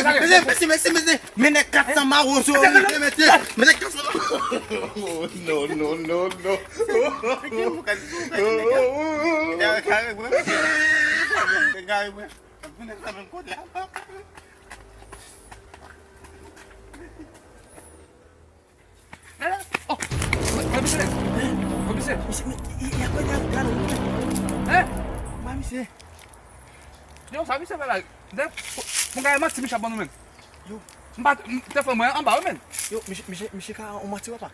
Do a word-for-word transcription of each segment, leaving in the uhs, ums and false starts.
Mete, mete, mete, mete. Men nèg kat san mawozo, mete, mete. Men nèg kat san mawozo. No, no, no, no. Oh, mwen misye. Mwen misye. Misye, men, y, y, y ap gade, gade, gade. Hein? Mwen misye. Yo, sa misye fè la? Dè, pou, pou gade manti misye ap ban nou, men. Yo. M pa, m, telefòn mwen anba, wi, men. Yo, misye, misye, misye ka on manti, papa.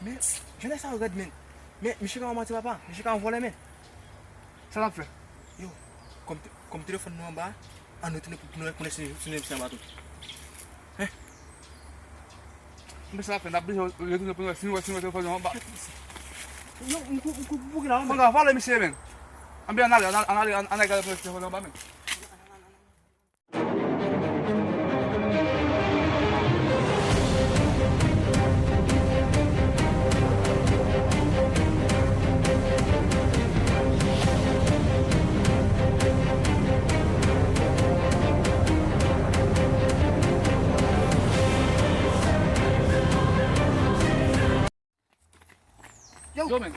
Men, jan nèg sa yo rèd, men. Men, misye ka on manti, papa. Misye ka on vòlè, men. Sa n ap fè? Yo, kòm te-, kòm telefòn nou anba, ann retounen pou, pou nou wè kounye a si, si nou, si nou anba tou. Hein? Men sa n ap fè, n ap blije retounen pou nou wè si nou wè, si nou wè telefòn nou anba. Yo, m kou-, m kou-, m kouri la, men. Konn vòlè misye, men. Anben, ann ale, ann ale, ann ale, ann ale gade pou nou wè si telefòn nou anba, men. Yo. Yo, men.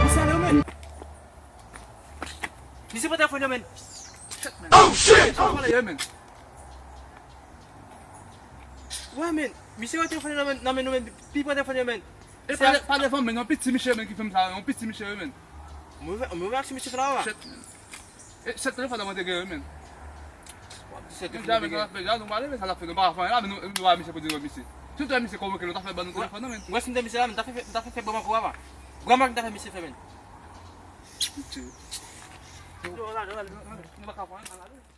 Misye ale, yo, men. Misye pran telefòn yo, men. Shit, men. Oh, shit! Sa pale, yo, men. Wè, men. Misye pran telefòn yo nan men, nan men nou, men. Pi pran telefòn yo, men. E pa, pa devan, men. Yon piti misye, men, ki fè m sa, yon piti misye, yo, men. Mwen, mwen, mwen, misye fè la, wè. Shit, men. E, se telefòn nan mwen te gen, wi, men. W ap di se telefòn nan mwen te gen. Deja, men, nou ap fè, deja, nou pale, men sa n ap fè, nou pa fè anyen la, men nou, nou ba misye pou di nou, misye. Si w te wè misye konvoke nou, ta fè ban nou telefòn nan, men. Mwen, si m te misye la, men, m ta fè, m ta fè, fè ban m ankò, papa. Granmak m ta fè misye fè, men. Yo, la, la, la, nou pa ka fè anyen, la, la.